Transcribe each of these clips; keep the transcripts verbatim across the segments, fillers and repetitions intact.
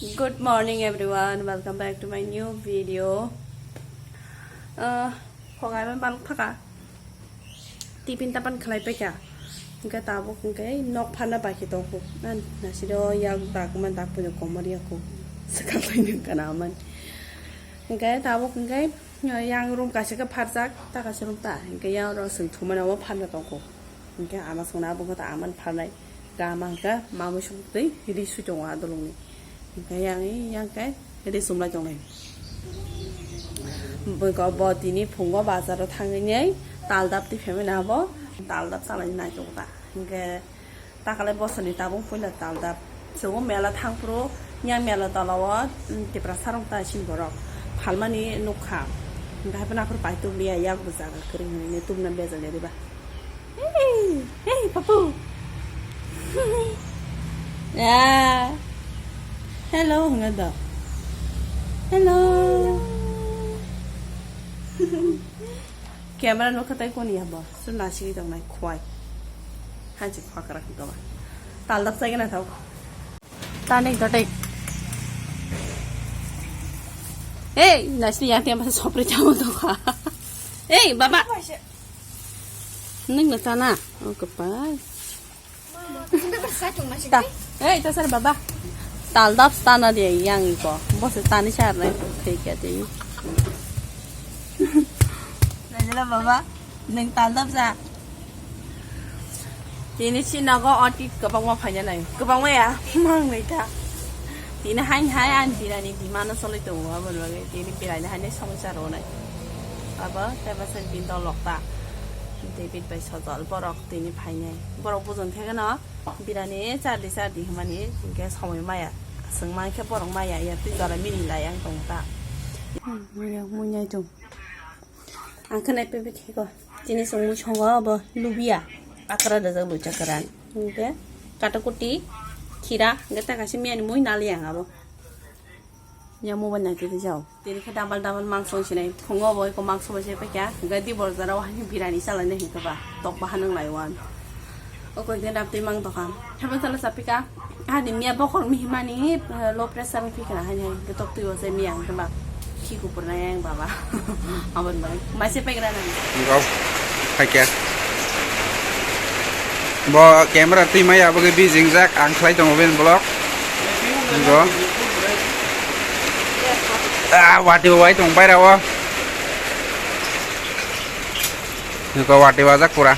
Good morning everyone, welcome back to my new video. Uh, Hogai man balok thaka. Tiffin tapan khlai paikha. Hingke tabuk hingke nok pharna baki tongkho. Nan nasido yak dak man dak pujo komor yako. Swkang bai nang kana man. Hingke tabuk hingke yang room kaisa khe pharjak, ta kaisa room ta. Hingke yang oro swng thumani omo pharna tongkho. Hingke ama songna abo khe ta amani pharnai. Ga ma hingke mamui song twi ri sui tongo a dolongni. Hingke yang, yang khe ri sumlai tongnai. Bo, bo tini phungo bazaro thangwi nei taldap twi phaimani abo. Taldap chalai nai tongo ta. Hingke takalai bosoni tabung puila taldap. Chwngno mela thangphuru yang mela tolao, mm, Tiprasa rok ta sini borok phalmani nukha. Hingke haphano aphuru pai tubliya yak bo jaga kwrwng hwnwi tubna bejal ya diba. Hey, hey, papu. Ya. Hello, hwnga do. Hello. Camera nukha tai koni ya bo. Su nasigi tongnai khwai. Hanchi khwakra khwkaba. Taldap chai gana thau. Tanik dotek. Hey, nasni yang tiang masa sopri chamo tokha. Hey, baba. Ning na tana. Oh, kepai. Ta, hey, ta sar baba. Taldap tana dia yang iko. Bos tani sar nai thai kya te. Najala baba, neng taldap sa. Tini si nogo otit kwbangma phaina nai. Kwbangma ya, mang nai ta. Tini hain hai an birani dimano soloi tongo, aboni bagwi tini birani haino somosya rwnai. Abo tei bwswk bini dol rok ta. David bai Sojol borok tini phainai. Borok bujon khe no birani chardi chardi hwnmani hinkhe somoi maya. Swng mankhe borok maya ya twi jora mini lai ang tong ta. Muiya muiya tong. Ang khe nai pepe khe ko. Tini chwng mui songo abo lubia. Akra dajak lucha kwran. Hinkhe katakuti, khira, hinkhe ta kaisa miyani mui nali ang abo. Ya mobile nai twi jao. Tini khe double double mangso wng sinai. Phungo bo eko mangso bai se paikha. Hinkhe di bor jora o haini birani chalai nai hinkhe ba. Tok bahan wng lai o ang. O koi din rap twi mang tokha. Habo chala chapika. Ani miya bokhorok mihimani, eh, low pressure wng phikha haini hai. Tok twi o se miya hinkhe ba. Khi kupur nai ang baba. Abon bai. Mai se paikha nang. Go. Hai kya? Bo camera twi maya abo khe bijing jak ang khlai tongo ben vlog. Go. Ah, wati wai tong bai rawo. Niko wati wajak pura.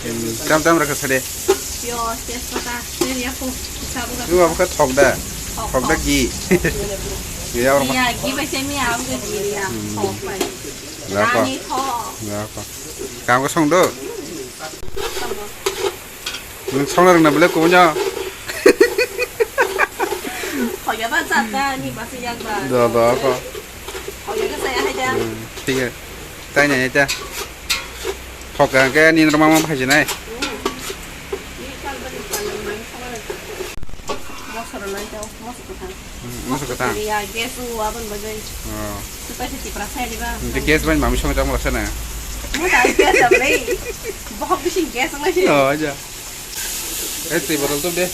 Hmm, tam tam rakha sade. Piyaj, tejpata, tei yaku, sabu ga. Niko abo khe thok da. Thok, thok da thok. Gi. Gi ya orang. Iya, gi bai se mi abu ga gi ya. Hmm. Thok bai. Lako. Nani thok. Lako. Kamu kosong do. Nung songna rwngna belai kubun ya. Hoya ba jat da, ni ba se yak ba. Do, do, ko. Hoya ga saya haja. Hmm, thik hai. Tai nai ta. Thok ka ke ni normal ma phai nai. Mosoro lai jao, mosoro kwthang. Hmm, mosoro kwthang. Ya, gas o abon bagwi. Oh. Supai se tipra sai diba. Nte gas bai mami song jang rasa na. Mo ta gas am rei. Bahok bisi gas lai se. Oh, aja. Eh, twi botol tu de.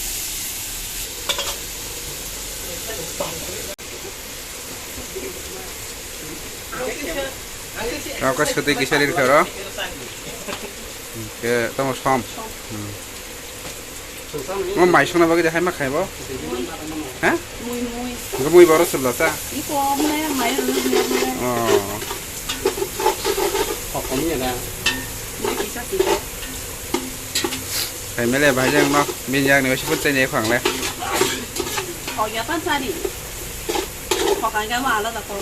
Rok swtwi kisa lir khe oro. Ke tamo som. Hmm. Mo mai songna bagwi de hai ma khai bo? Ha? Mui, mui. Mui boro sula sa? Iko mui mai ro. Oh. Kok kami ya da. Mui kisa kisa. Hai mele bai jang no. Bin yang ni wasi pun chai ni khang le. Kok ya pan sari. Kok ang ga ma ala da ko.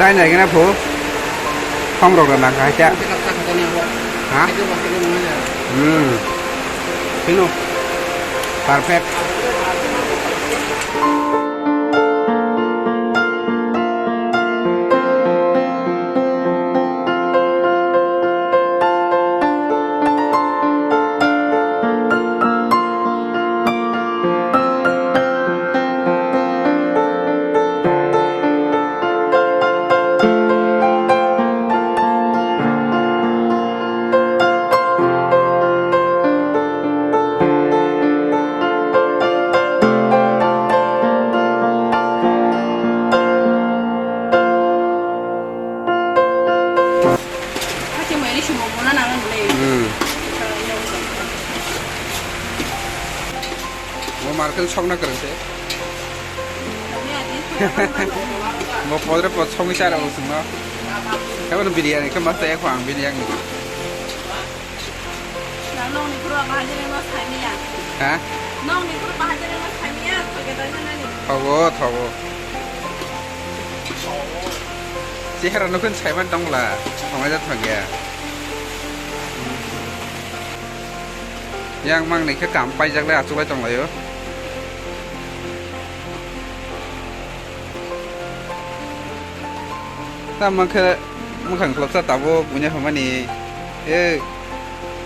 Chai nai gana phu. Khom rok na nang hai cha. Ha? Hmm. Sino. Perfect. Market sokna kwrwng se. Bo podre pod sogwi chara bo chwngno. Abo biryani khe ma tei ang biryani. Nokni phuru bahai jani ma saimanya. Ha? Nokni phuru bahai jani ma saimanya, thoge dai nani. Thogo, thogo. Chehara nukhin saiman tongla, thonglaijak thangya. Yang mang ni khe kam paijak le achuk lai tonglaio. Tamo khe mwkhang khuloksa tabuk buini hamani. E,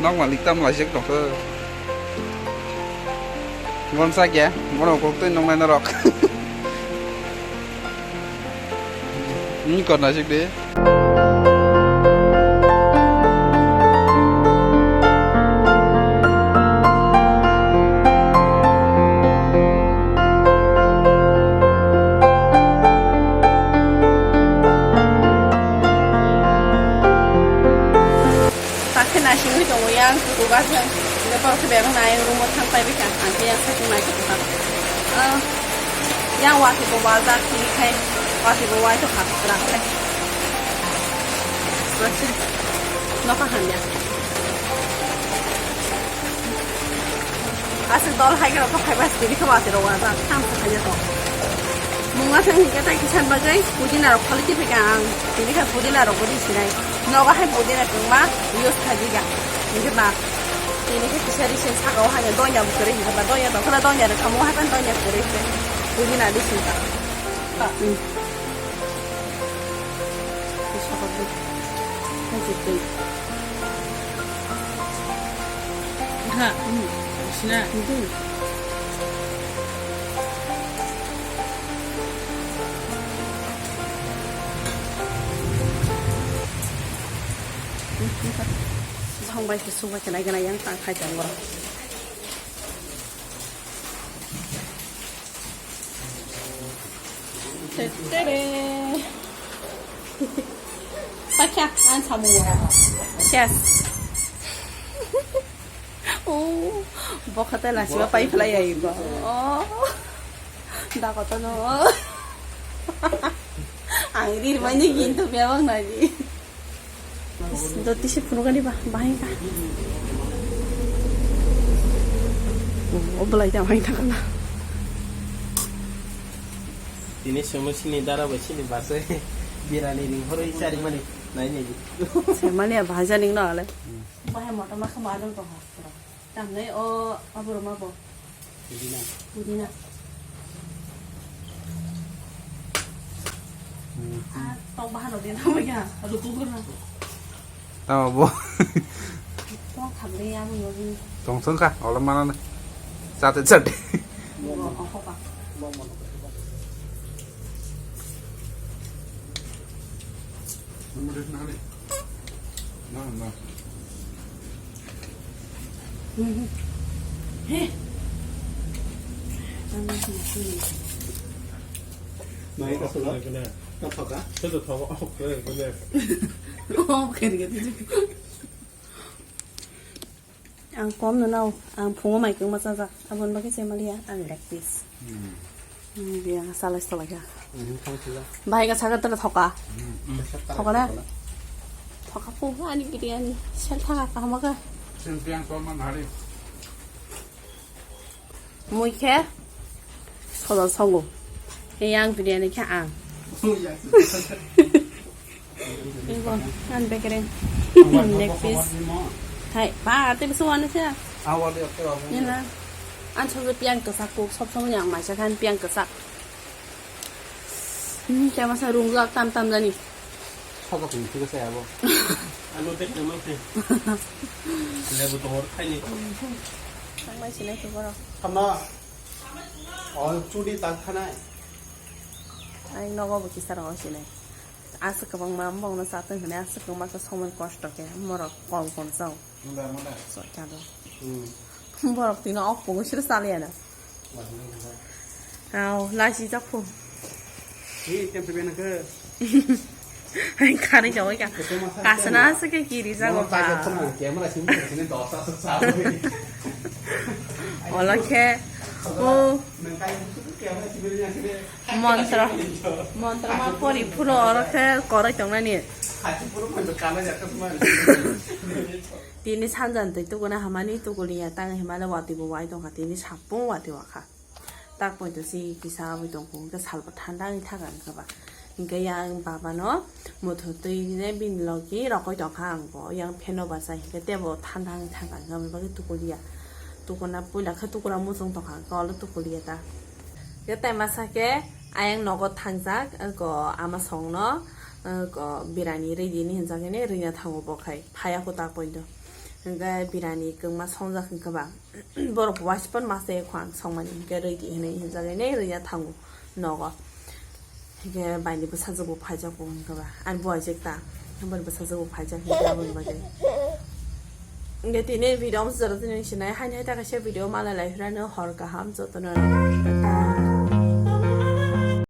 nok malik tamo laijak tongkhe. Bon sakya, bono kok twi nongnai norok. Ni kor naisik de. Takhe naisingwi tongo yang kukuga khe. Borok khe bebak nai room o thang pai bikha. Ang khe yang sakhe nai khe bwkha. Ah, yang watwi bo wajak tini khai watwi bo wai tongkha kwrak khe. Nokha hamya. Aswk dol hai khe rok phai ba tini khe watwi rok wajak tham se khai tong. Mungla thang hingke tai kisan bagwi pudina rok phali khe phika ang tini khe pudina rok bo ri sinai. Nogo hai pudina kwbangma use khai diga. Hingke ba tini khe kisa ri se saka o hai donya bo kwrwi hingke ba donya tong khna donya rok kamo hai pan donya kwrwi se pudina ri sinta. Hmm. Kisa bagwi. Hai se twi. Ha, hmm, sina. Hmm. Bang bai se subai khe nai gana yang tang khai tong borok. Tetere. Sakya, ang samung. Yes. Oh, bokha tai lasiba pai phlai ai bo. Oh. Da koto no. Ang rir mani gintu bebak nagi. Doti se phunukani ba, bahai ka. Oh, belai da bahai ka na. Tini somo sini dara bai sini base birani ring horo i chari mani nai nai. Semani ya bahai janing no ale. Bahai moto ma khama adong to ha. Tamnai o aboro ma bo. Pudina. Pudina. Hmm. Ah, tong bahar lo dia nama ya. Aduh, gugur na. Tama bo. Tong kham deh ya, mo yogi. Tong sung kha, olam mana na. Sate sate. Mo, mo, mo, mo. Ang kom no nao, ang phungo mai kwngma chajak, aboni bagwi se maliya ang leg piece. Hmm. Hmm, biya salai salai kha. Hmm, thang sila. Bahai ka sakha tala thoka. Hmm, hmm. Thoka na? Thoka po, ani biryani. Sel thanga kahama ka. Sel biang kom man hari. Mui khe sodor songo. Yang biryani khe ang. Ego, ang bekereng. Leg piece. Hai, ba, ate bisu wane se. Nina. Ang sob piang kesak kok, sob sob yang maisa khan piang kesak. Hmm, kaya masa rungjak tam tam jani. Sajak ni thik ase abo. Ano tek na mangte. Lebu to hor khai ni. Ang mai sinai to boro. Tama. O chudi tak khanai. Ang nogo bo kisa ro sinai. Aswk kwbangma bongno chatwng hwnwi aswk kwbangma khe somoi kosto khe morok kol kon chao. Munda, munda. Soi kado. Hmm. Borok tino ok pungo siro chaliya na. Wah, munda, munda. Hao, lachi chaphu. Hi, kempe bena khe. Hai, khari jawai ka. Kete masa Kasana kempe. Aswk khe kiri jago. Mono target ba. Khona, camera sim khona, sini dosa aswk sa. Ola khe. O montro, montro ma pori phuno oro khe korai tongnani. Tini sanjan twi tukuna hamani tukuli ya tang himale wati bo wai tongkha tini sapung wati wakha. Tak poito si kisa abui tongkha hwnkhe salbo thanda wngwi thangkha hwnkhe ba. Hwnkhe yang baba no muthutwi ne bini logi rokoi tongkha ang bo yang pheno bachai hwnkhe tebo thanda wngwi thangkha hwnkhe aboni bagwi tukuli ya. Tukuna puila khe tukuna muchung tongkha hwnkhe olo tukuli ya ta. Hwnkhe tai masa khe ayang nogo thangjak ko ama songno ko birani ridi ni hinjak hini rina thango bo khai phaya ko tak poito. Hwnkhe birani kwngma songjak hwnkhe ba. Borok waispan masa ya khwang songmani hwnkhe ridi hinwi hinjak hini rina thango nogo. Hwnkhe baini bwsajwk bo phaijak bo hwnkhe ba. Ani bo aijak ta. Boni bwsajwk bo phaijak hwnkhe aboni bagwi. Hwnkhe tini video omo jora tini sinai haini hai ta kaisa video malai lai phirano hor kaham jotono.